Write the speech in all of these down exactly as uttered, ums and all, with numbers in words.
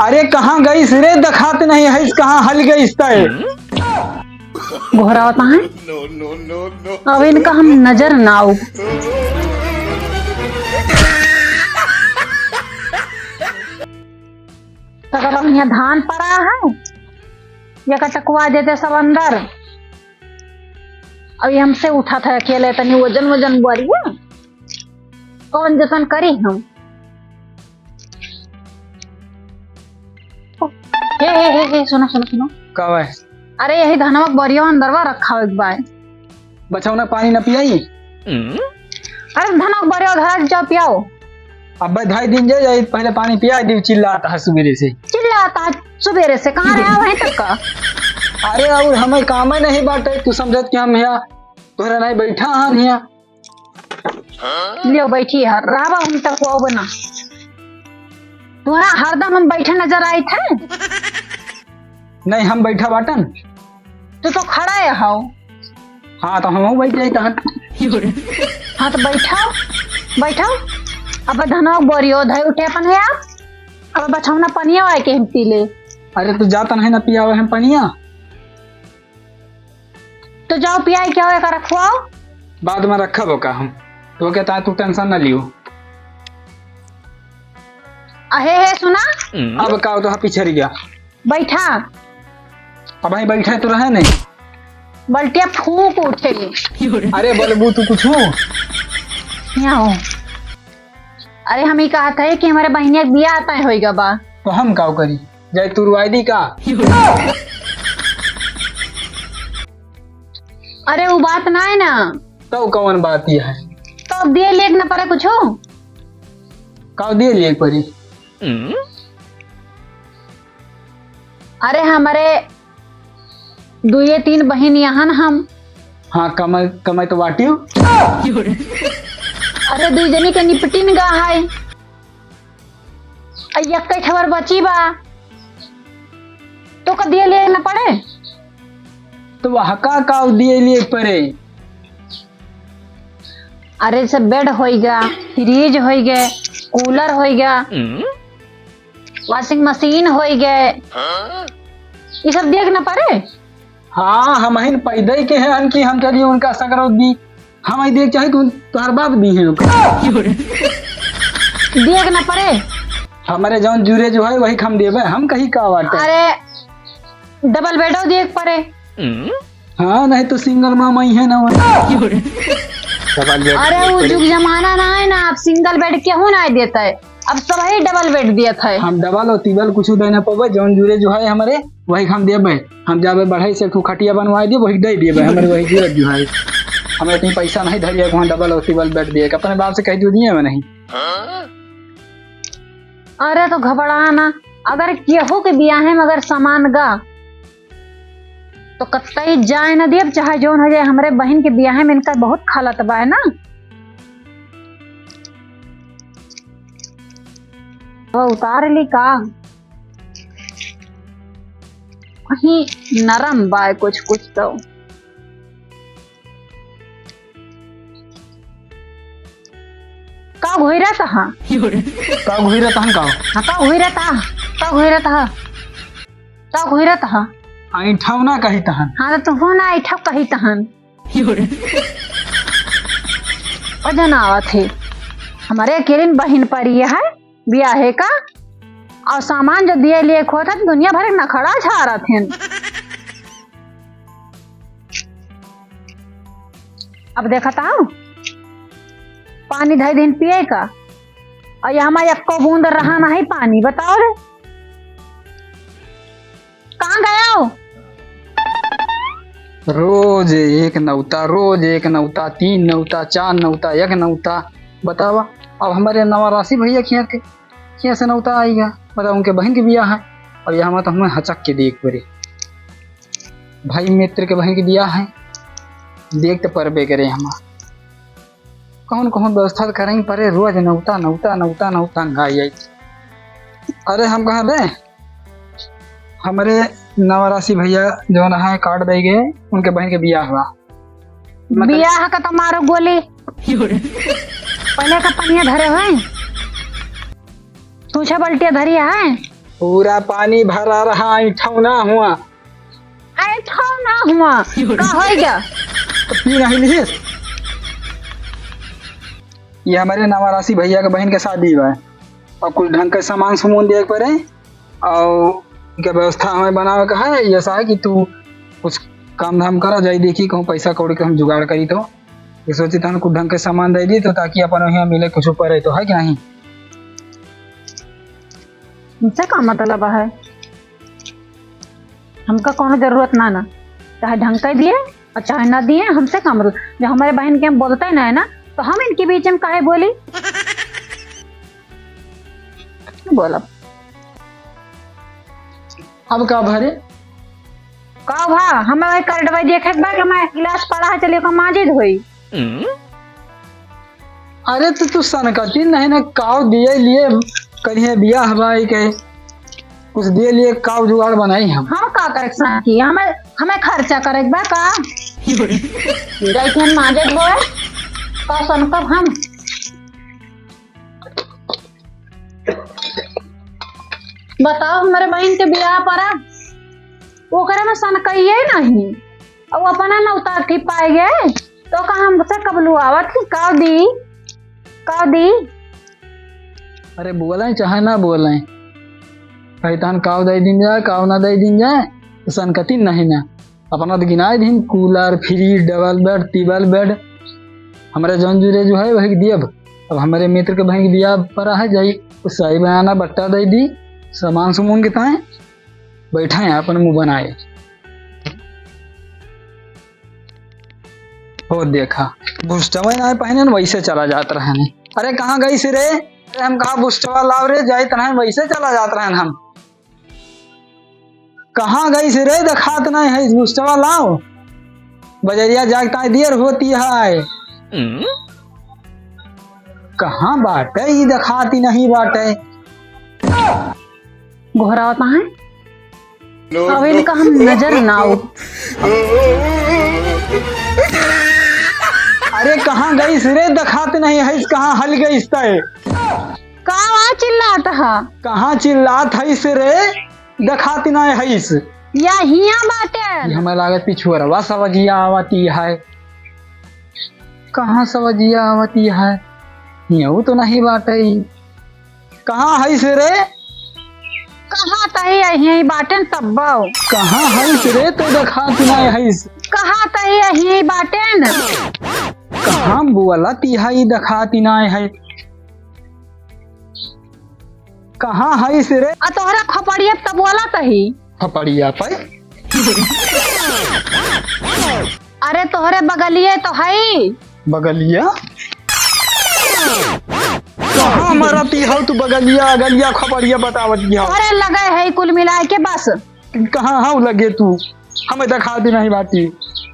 अरे कहाँ गइस रे, देखात नहीं है, कहाँ हल गइस तय? गोहरावत हैं। अब इनका हम नजर ना आऊ। अगर हम यहाँ धान परा है, या कटकवा देते सब अंदर। अब ये हमसे उठा था अकेले, तनी वजन वजन बोरिया, कौन जतन करी हम? हे, हे, हे, हे, सुनो, सुनो, सुनो। का बा? अरे, यही धनवा के बोरिया अंदरवा रखा हो एक बार। बछौना पानी न पियाई? अरे, धनवा के बोरिया धरा जाओ पियाओ। अबे धाई दिन जाए, जाए, पहले पानी पिया दी, चिल्लाता है सुबेरे से। चिल्लाता है सुबेरे से, कहाँ रहा वहीं तक का? अरे, और हमें काम नहीं बाटे, तू समझत कि हम यहाँ तोहरा नहीं बैठा हन यहाँ। लियो बैठी है, रहबा हम तक वो बना। तुम्हारा हरदम हम बैठे नजर आई थे। नहीं, हम बैठा बाटन। तू तो खड़ा है हाउ। हाँ, तो हम बैठ जाई तहन। हाँ, तो बैठाओ, बैठाओ। अब धनवा बोरियो धई उठे अपन है आप। अब बछौना पनिया आए के हम पी ले। अरे, तू जाता नहीं ना पियावे हम पनिया। तो जाओ पियाई क्या होए का रखवाओ। बाद में रखब का हम। तो कहता है तू टेंशन ना लियो। अहे हे सुना। अब का हो तो हाँ पिछड़ गया। बैठा। अब भाई बैठा तो रहे नहीं। बल्टिया फूंक उठे। अरे बलबू तू कुछ हो। यहाँ हो। अरे हम ही कहत है कि हमारे बहिनिया के बियाह तय होई गा बा। तो हम का करी? जाए तुरवाई दी का? अरे वो बात ना है ना। तो कौन बात ये है? तो अब दिए लेक न पड़े कुछ हो? का दिए लेक पड़ी? अरे हमारे दुइये तीन बहिन यहाँ न हम। हाँ, कमाई, कमाई तो बाटियो। अरे दुई जनी के निपटिन गा है। आ यक्के ठवर बची बा। तो का दिए लेक न पड़े? तो वह का, का दिए लेक पड़े? अरे, सब बेड होइगा, फ्रिज होइगे, कूलर होइगा, वाशिंग मशीन होइगे, ये सब देख न पड़े। हाँ, हम ही पैदा ही के हैं कि हम चलिए उनका सगरो दी, हम ही देख चाहे तू तोहर बाप दी हैं ओकर। देख न पड़े। हमारे जौन जुरे जो है वही हम देबे, हम कहीं का बाटे। अरे, डबल बेडो देख पड़े। हाँ, नहीं तो सिंगल माँ मई है ना वो। डबल बेड अरे, वो जुग जमाना ना है ना, अब सिंगल बेड केहू ना देता है, अब सब ही डबल बेड देता है। हम डबल और टिबल कुछ दे ना पावे, जौन जुरे जो है हमारे, वही हम देबे। हम जाबे बढ़ई से एक ठो खटिया बनवाए दिए, वही दे दिए भाई, हमारे वही जुरे जो है। हमें इतनी पैसा नहीं धरिए कि वहाँ डबल और टिबल बेड दिए, अपने बाप से कह दियो दिए में नहीं। अरे, तो घबरा ना, अगर केहू के बियाहे में अगर सामान गा, तो कतई जाए न देब, चाहे जौन हो जाए। हमरे बहिन के बियाहे में इनका बहुत खलत बा, है ना? वो उतार ली का? कहीं नरम बा कुछ, कुछ तो। का घोइरा तहा? का घोइरा तहन का? हाँ, का घोइरा तहा? का घोइरा तहा? का घोइरा तहा? ऐठव ना कही तहन। हाँ, तो तुहू ना ऐठव कही तहन। ओ जना आवत है। हमारे अकेलिन बहिन परी है, बियाहे का। और सामान जो दिए लेक होत है, दुनिया भर के नखड़ा झारत हैं। अब देखत हौ, पानी धई दिन पिए का, और यहाँ मा एक्को बूंद रहा नहीं पानी, बताओ रे, कहाँ गया हो? रोज एक नौता, रोज एक नौता, तीन नौता, चार नौता, एक नौता, बतावा। अब हमारे नवा राशि भैया किया के, किया से नौता आइगा, बतावा, उनके बहिन के बियाह है, और यहाँ मा तो हमें हचक के देख पड़े। भाई मित्र के बहिन के बियाह है, देख तो परबे करे हमा। कौन कौन व्यवस्था तो करें परे, रोज नौता, नौता, नौता, नौता, गाय आई। अरे हम कहाँ बे, हमरे नवराशि भैया जौन है कार्ड दे गए, उनके बहिन के बियाह हुआ। मतलब बियाह का तो मारो गोली। पहले का पनिया धरे हुए, तुझे बल्टिया धरी है। पूरा पानी भरा रहा, ऐंठौ ना हुआ। ऐंठौ ना हुआ। का होइगा? तो पी नहीं लिहिस। ये हमरे नवा राशि भैया के बहिन के शादी बा, और कुछ ढंग के सामान सुमून देवे के पड़े, और इनके व्यवस्था हमें बनावे के है। ऐसा है कि तू कुछ काम धाम करा, जाई देखी कहूँ पैसा कौड़ी के हम जुगाड़ करी तो। ये सोची तहन कुछ ढंग के सामान दे दी तो, ताकि अपन वहीं मिले कुछ ऊपर है तो, है कि नहीं? हमसे का मतलब है? हमका कौनो जरूरत ना ना, चाहे ढंग के दिए और चाहे ना दिए, हमसे का मतलब? जब हमारे बहन के हम बोलते ही ना है ना, तो हम इनके बीच में काहे बोली? बोलब। अब का भरे? का भा? हमें वही करडवा देखे के बा कि हमारे गिलास पड़ा है, चलिए ओका मांजे धोई। अरे तो तू सनकती नहीं ना, काव दिए लिए करिए बियाह भाई के, कुछ दिए लिए काव जुगाड़ बनाई हम। हम का करे के साथी? हमें, हमें खर्चा करे के बा का? गई थी मांजे धोए, का सनकब हम? बताओ, हमारे बहन के बियाह पड़ा, ओकरे में सनकइये नहीं, और अपना नौता थी पाए गए, तो का हमसे कबलू आवत कि काव दी, काव दी? अरे बोलें चाहे ना बोलें, कही तहन काव दे दिन जाए, काव ना दे दिन जाए, तो सनकती नहीं ना। अपना तो गिनाए दिन, कूलर, फ्रिज, डबल बेड, टिबल बेड, हमरे जौन जुरे जो है वही दियब। अब हमरे मित्र के बहिन के बियाह पड़ा है, जाई कुछ साई बयाना बट्टा दे दी, सामान सुमून के ताए बैठा है अपन मुंह बनाए। हो देखा, बुस्टवा ना पहने न, वैसे चला जात रहने। अरे कहाँ गइस रे? अरे हम कहा बुस्टवा लाव रे, जाई तनहन वैसे चला जात रहन हम। कहाँ गइस रे? देखात नहीं है, बुस्टवा लाव। बजरिया जाके ताई देर होती है। कहाँ बाटे? ई देखाती नहीं बाटे। गोहरावत है। अब इनका हम नजर ना आऊ। अरे कहाँ गइस रे? देखात नहीं है, कहाँ हल गइस तय? का चिल्लात हा? कहाँ चिल्लात हइस रे? देखात नहीं हइस। या हिया बाटे। ये हमें लागत पिछुअरवा सवजिया आवती है। कहाँ सवजिया आवती है? हियऊ तो नहीं बाटे। कहाँ हइस रे? कहाँ तही यहीं बाटेन तब्बो। कहाँ हइस रे? तो देखात नहीं हइस। कहाँ तही यहीं बाटेन। कहाँ बोलत ही देखात नहीं है। कहाँ हइस रे? आ तोहरा खपड़िया तब बोलत ही। खपड़िया पे? अरे तोहरे बगलिए तो हई। बगलिया? कहाँ मरती हौ तू बगलिया, अगलिया, खपड़िया बतावत की हौ? तोहरे लगे है कुल मिलाए के बस। कहाँ हौ लगे तू? हमें देखाती नहीं बाटी।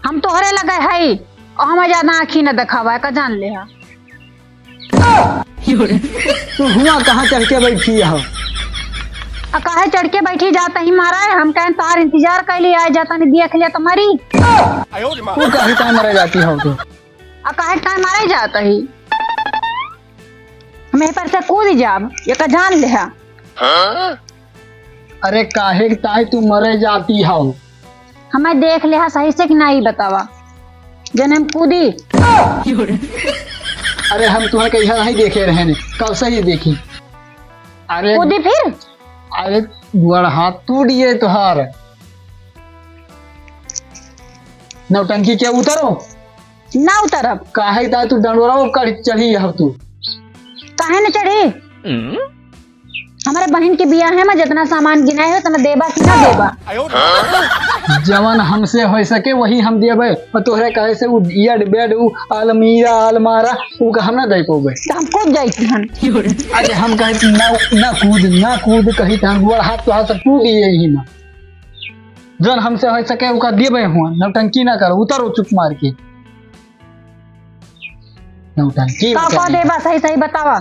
हम तोहरे लगे है, और हमें ज्यादा आँखी न देखावा है, का जान ले हा। तू हुआ कहाँ चढ़ के बैठी हो? आ काहे चढ़ के बैठी जात ही मारा है? हम कहें तोहार इंतजार कैली, आए जाता नहीं देख लिया तो मरी। तू कहीं का मरे जाती हो तू? आ काहे का मारे जात ही? हम एह पर से कूद जाब, ये का जान ले हा। अरे काहे ताई तू मरे जाती हो? हमें देख ले हा सही से कि नहीं बतावा, जन हम कूदी। अरे हम तुम्हें कहीं नहीं देखे रहे ने, कब से ही देखी। अरे कूदी फिर? अरे गोड़ हाथ टूट गए तुहार। नौटंकी क्या उतरो? ना उतरब। काहे ताई तू डंडोरा कर चढ़ी हो तू? काहे न चढ़ी? हमारे बहन के बियाह है, मैं जितना सामान गिनाए हो, उतना देबा कि ना देबा? जवन हमसे हो सके, वही हम देबे। और तोहरे कहे से उ बेड, बेड, उ अलमीरा, अलमारा, उ का हम ना दे पौबे। तो हम कूद जाइत हन। अरे हम कहे कि ना, ना कूद, ना कूद, कही तो हम गोड़ हाथ तो हाथ टूट गए ही ना। जवन हमसे हो सके, उका देबे हुआ, नौटंकी ना करो, उतरो चुप मार के। नौटंकी का, का बताई। देबा? सही, सही बतावा।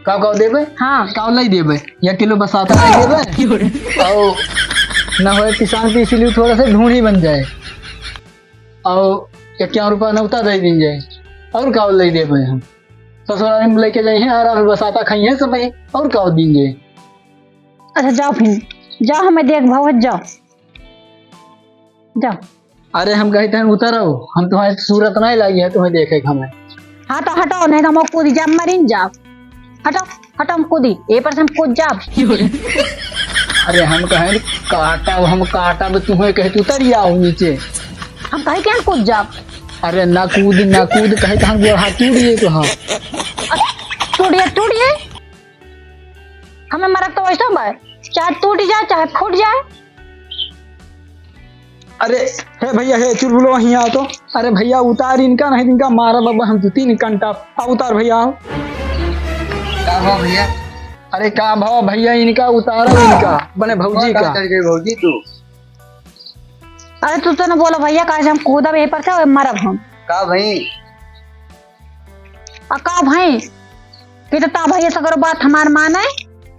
का, का देबे? हाँ। का लई देबे? एक किलो बसाता लई देबे? और ना होए, पिसान पीस ली, थोड़ा सा ढूंढी बन जाए। और इक्यावन रुपया नौता दे दीन जाए। और का लई देबे हम? ससुराल में लेके जाए हैं, आराम से बसाता खाई हैं सब, और का दीन जाए? अच्छा, जाओ फिर, जाओ, हमें देख भाव, जाओ, जाओ। अरे, हम कही तहन उतरो, हम तुम्हारे सूरत नहीं लागी है तुम्हें देखे के हमें। हाँ, तो हटो, नहीं तो हम कूदी जाब, मरिन जाब। हटो, हटो, हम कूदी, ए पर से हम कूद जाब। अरे, हम कहे काटा, हम काटा, अब तुम्हें कहे तू उतर आओ नीचे। हम कहे क्या कूद जाब? अरे, ना कूद, ना कूद, कहे तो हम गोड़ हाथ टूट गए तो हम। टूट गए, टूट गए। हमें मरक तो वैसे बा, चाहे टूट जाए, चाहे फूट जाए। अरे, हे भैया, हे चुलबुलो, हियाँ आओ तो। अरे भैया, उतार इनका, नहीं इनका मारा बाबा, हम दो तीन घंटा। आ, उतार भैया, आओ। का भाव भैया? अरे का भाव भैया, इनका उतारो, इनका, बने भौजी का। चढ़ गई भौजी तू। अरे तू तो न बोलो भैया, काहे से हम कूदब यही पर से, मरब हम। का भाई? आ का भाई? कि तो ता भैया सगरो बात हमार माने,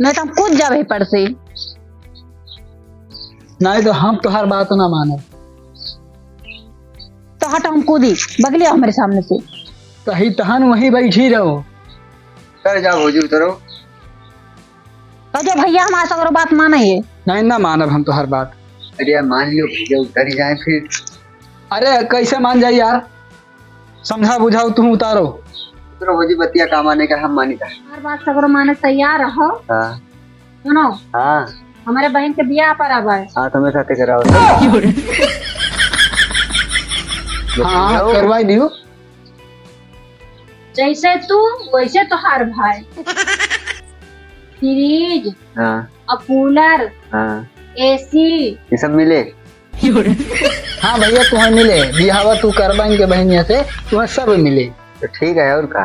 नहीं तो हम कूद जाबे यही पर से। नहीं तो हम तोहार बात ना माने। तो हट, हम कूदी, बगलिया हमरे सामने से। कही तहन वहीं बैठी रहो। उतर जा भौजी, उतरो। अरे भैया, हमार सगरो बात माने ये। नहीं ना मानब हम तोहार बात। अरे यार, मान लियो भैया, उतर ही जाए फिर। अरे कैसे मान जाए यार, समझा बुझाओ, तुम उतारो। उतरो भौजी, बतिया का माने का, हम मानी का। हमार बात सगरो माने तैयार रहो। हाँ। सुनो। हाँ। हमारे बहन के बियाह पर आवा है। हाँ, तुम्हें साथे कराओ। हाँ, हाँ, करवाई दियो। जैसे तू, वैसे तोहार भाई। फ्रिज, हाँ। और कूलर, हाँ। एसी। ये सब मिले? हाँ भैया, तुम्हें मिले। बियाहवा तू करबा इनके बहनिया से, तुम्हें सब मिले। तो ठीक है, और का?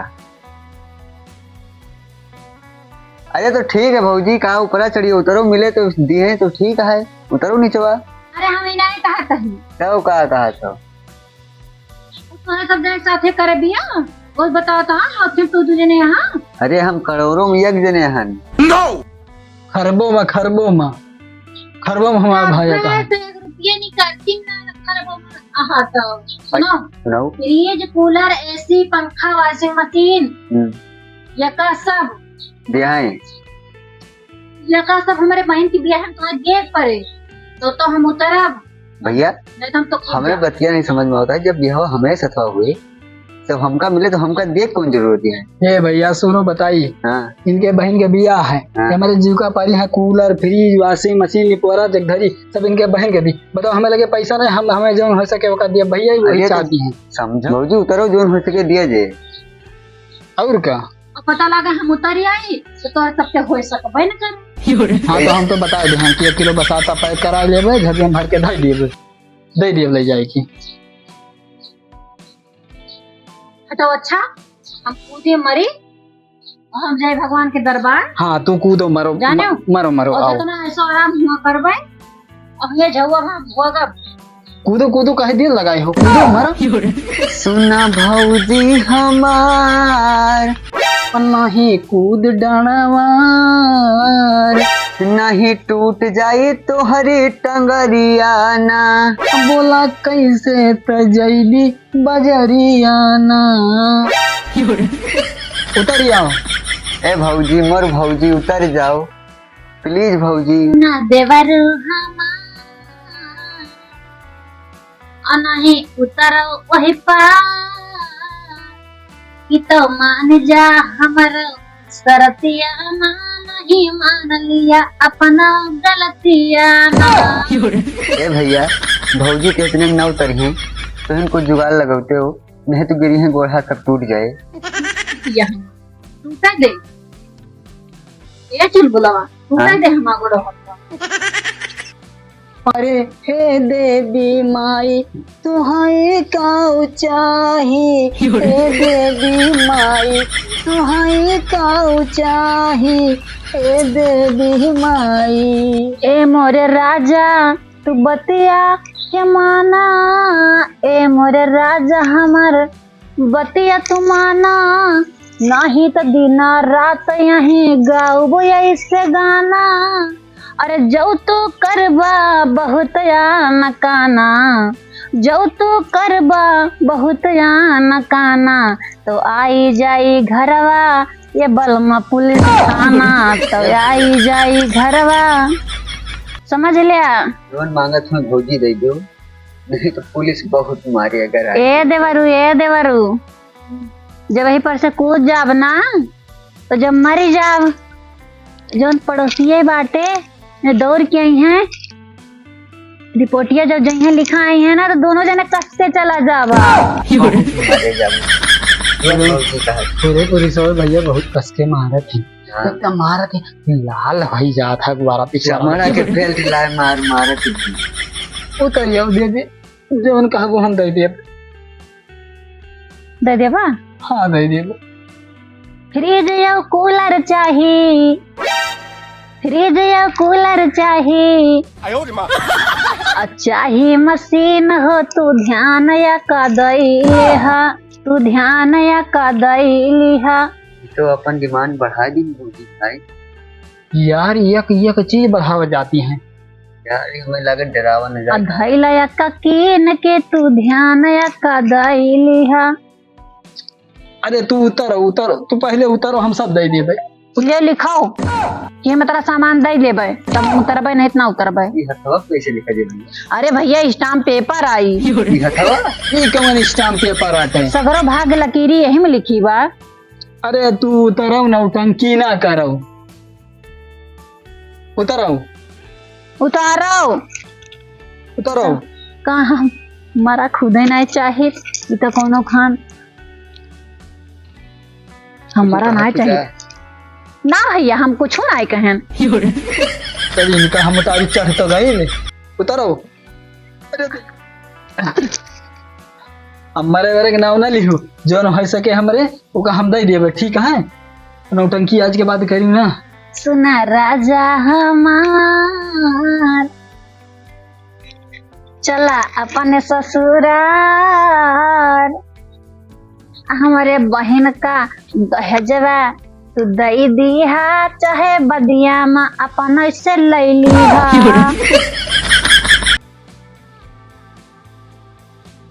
अरे तो ठीक है भौजी, का ऊपरा चढ़िए, उतरो, मिले तो दिए तो ठीक है, उतरो नीचवा। अरे हम ही नहीं कहत हई। तब का कहत हो? तोहरे सब जने साथे करे बियाह, वो बताओ तो, हाँ, आखिर तू दू जने यहाँ। अरे हम करोड़ों में एक जने हन। खरबों में, खरबों में, खरबों में हमार भाई का है। तो एक रुपया निकालती ना, खरबों में। आहा, तो सुनो। सुनाओ। फ्रिज, कूलर, एसी, पंखा, वॉशिंग मशीन, हम्म। यका सब दिया है। यका सब हमरे बहन की बियाह में तोहरे देख पड़े, तो, तो हम उतरब। भैया, नहीं तो हम तो खुद हमरे जाब। बतिया नहीं समझ में होता है, जब बियाह हमरे सथवा हुए, तब हमका मिले तो हमका देख कौन जरूरत है? ए भैया, सुनो बताई, हाँ। इनके बहन के बियाह है, हाँ। ये हमारे जीव का पारी है, कूलर, फ्रिज, वॉशिंग मशीन, लिपोरा, जगधरी, सब इनके बहन के दी। बताओ, हमें लगे पैसा नहीं, हम, हमें जौन हो सके ओका दिया, भैया ही वही अरे तो चाहती हैं। समझो भौजी, उतरो, जौन हो सके दिया जे। और का? अब पता लगा हम उतरी आई, तो तोहर सबके होए सकबे न करे। हाँ, तो हम तो बता दे, हाँ, कि एक किलो बसाता पैक करा लेबे, झरिया में भर के धर देबे, दे देबे ले जाए की। हटो, अच्छा, हम कूदे मरी, और हम जाए भगवान के दरबार। हाँ, तू कूदो, मरो, जाने म-, हो? मरो, मरो, और आओ। जितना ऐसा आराम हुआ करबे, अब ये झउआ हम भोगब। कूदो, कूदो, काहे देर लगाए हो? कूदो, मरो। सुना भौजी हमार, नहीं कूद डाँड़वार, नहीं टूट जाई तोहरी टंगरिया ना। बोला कैसे त जइबी बजरिया ना। उतर आओ। ए भौजी, मोर भौजी, उतर जाओ। Please भौजी। ना देवरू हमार, अ नहीं उतरो वही पार, कि तो मान जा हमर सरतिया ना, नहीं मान लिया अपना गलतिया ना। ए भैया, भौजी के इतने ना उतरी हैं, तो इनको जुगाड़ लगौते हो, नहीं तो गिरी हैं गोड़ हाथ सब टूट जाए। यहाँ टूटा दे। ए चुलबुलवा, तू हाँ? कह दे हमार गोड़ हाथ। अरे हे देवी माई, तुहई का चाही? हे देवी माई, तुहई का चाही? हे देवी माई। ए मोरे राजा, तू बतिया के माना, ए मोरे राजा हमर बतिया तू माना, नाही त दिना रात यहीं गाउबो ऐसे गाना। अरे जौ तू करबा बहुत आनकाना, जौ तू करबा बहुत आनकाना, तो आई जाई घरवा ये बलमा पुलिस थाना तो आई जाई घरवा। समझ लिया? जौन मांगत हूँ भौजी दे दो, नहीं तो पुलिस बहुत मारे अगर आए। ए देवरू, ए देवरू, जब वही पर से कूद जाब ना, तो जब मरी जाब, जौन पड़ोसिए बाटे, ने दौड़ के आई हैं, रिपोर्टिया जब जइहें लिखा आई हैं ना, तो दोनों जने कस के चला जाबा। मारे जाब। ये बहुत ही कहा। पूरे पुलिस और भैया बहुत कस के मारत हैं। हाँ। इतना मारत है, लाल भई जात है गुब्बारा पीछे वाला। चमड़ा के बेल्ट लाए मार, मारत है। वो तो ये दे दे, जौन कहबो हम दे देब। दे देबा? हाँ, दे देब। फ्रिज या कूलर चाही, फ्रिज या कूलर चाही। आ चाही मशीन हो, तू ध्यान या का दई लिहा, तू ध्यान या का दई लिहा। तो अपन डिमांड बढ़ा दी भौजी भाई। यार, एक एक चीज बढ़ावत जाती हैं। यार, ये हमें लगे डरावा न आ जाए। धइला या का कीन के, तू ध्यान या का दई लिहा। अरे तू उतर, उतर, तू पहले उतर, हम सब दे देबे। ले लिखाओ, ये में तोरा सामान दे देबे, तब हम उतरबे, नहीं इतना उतरबे। ये हथवा कैसे लिखा दे भैया? अरे भैया, स्टाम्प पेपर आई। ये हथवा? ये कौन स्टाम्प पेपर आटे? सगरो भाग लकीरी यही में लिखी बा। अरे तू उतरो, नौटंकी ना करो। उतरो। उतारो। उतरो। का हम मरा खुदे नहीं चाहित, इ तो कोनो खान हमारा कुछ ना कहा चाहित। ना भैया, हम कुछ ना कहन। तब इनका हम उतारी चढ़ तो गए। उतरो। अरे, अब मरे वरे के नाव ना लिहू, जौन हो सके हमरे, ओका हम दे देबे, ठीक है? नौटंकी आज के बाद करी ना। सुना राजा हमार, चला अपने ससुरार, हमरे बहिन का दहेजवा तू दई दीहा, चाहे बदिया में अपन से लई लीहा।